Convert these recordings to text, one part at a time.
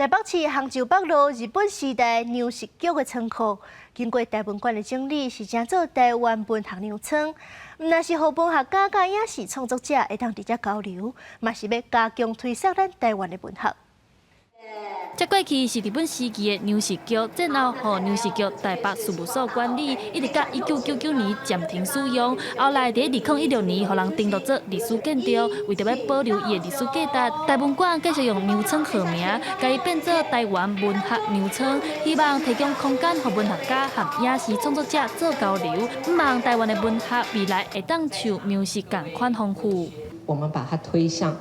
台北市杭州北路日本時代糧食局的倉庫，經過台文館的整理，是成做台灣文學糧倉。毋但是予文學家佮影視創作者會當佇遮交流，嘛是欲加強推廣咱台灣的文學。這過去是日本時期的糧食局，戰後予糧食局台北事務所管理，一直到1999年暫停使用。後來佇2016年，予人登錄做歷史建築，為著欲保留伊的歷史價值，台文館繼續用糧倉號名，共伊變做台灣文學糧倉，希望提供空間予文學家和影視創作者做交流，向望台灣的文學未來會當像糧食仝款豐富。我們把它推向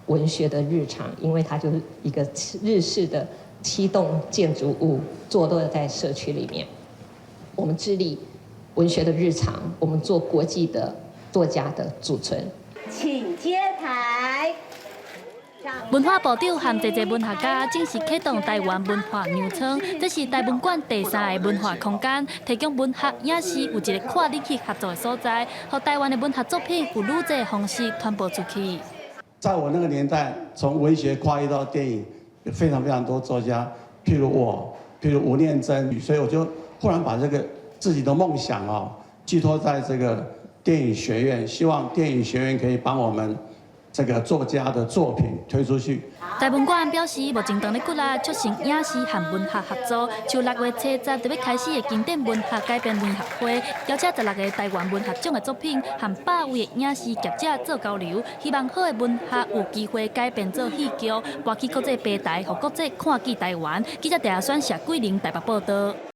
文學的日常，因為它就是一個日式的七棟建築物，坐落在社區裡面。我們致力文學的日常，我們做國際的作家的儲存。請揭牌。文化部長和濟濟文學家正式啟動台灣文化糧倉，這是台文館第三个文化空間，提供文學影視有一個跨領域合作的所在，予台灣的文學作品有愈濟方式傳播出去。在我那個年代，從文學跨越到電影，有非常非常多作家，譬如我，譬如吳念真，所以我就忽然把這個自己的夢想哦，寄託在這個電影學院，希望電影學院可以幫我們這個作家的作品推出去。台文館表示，目前當咧努力促成影視和文學合作，像6月70就欲開始的經典文學改編文學會，邀請16個台灣文學獎的作品和100位的影視業者做交流，希望好的文學有機會改編做戲劇，撥起國際平台，予國際看見台灣。記者鄭阿選、謝桂玲台北報道。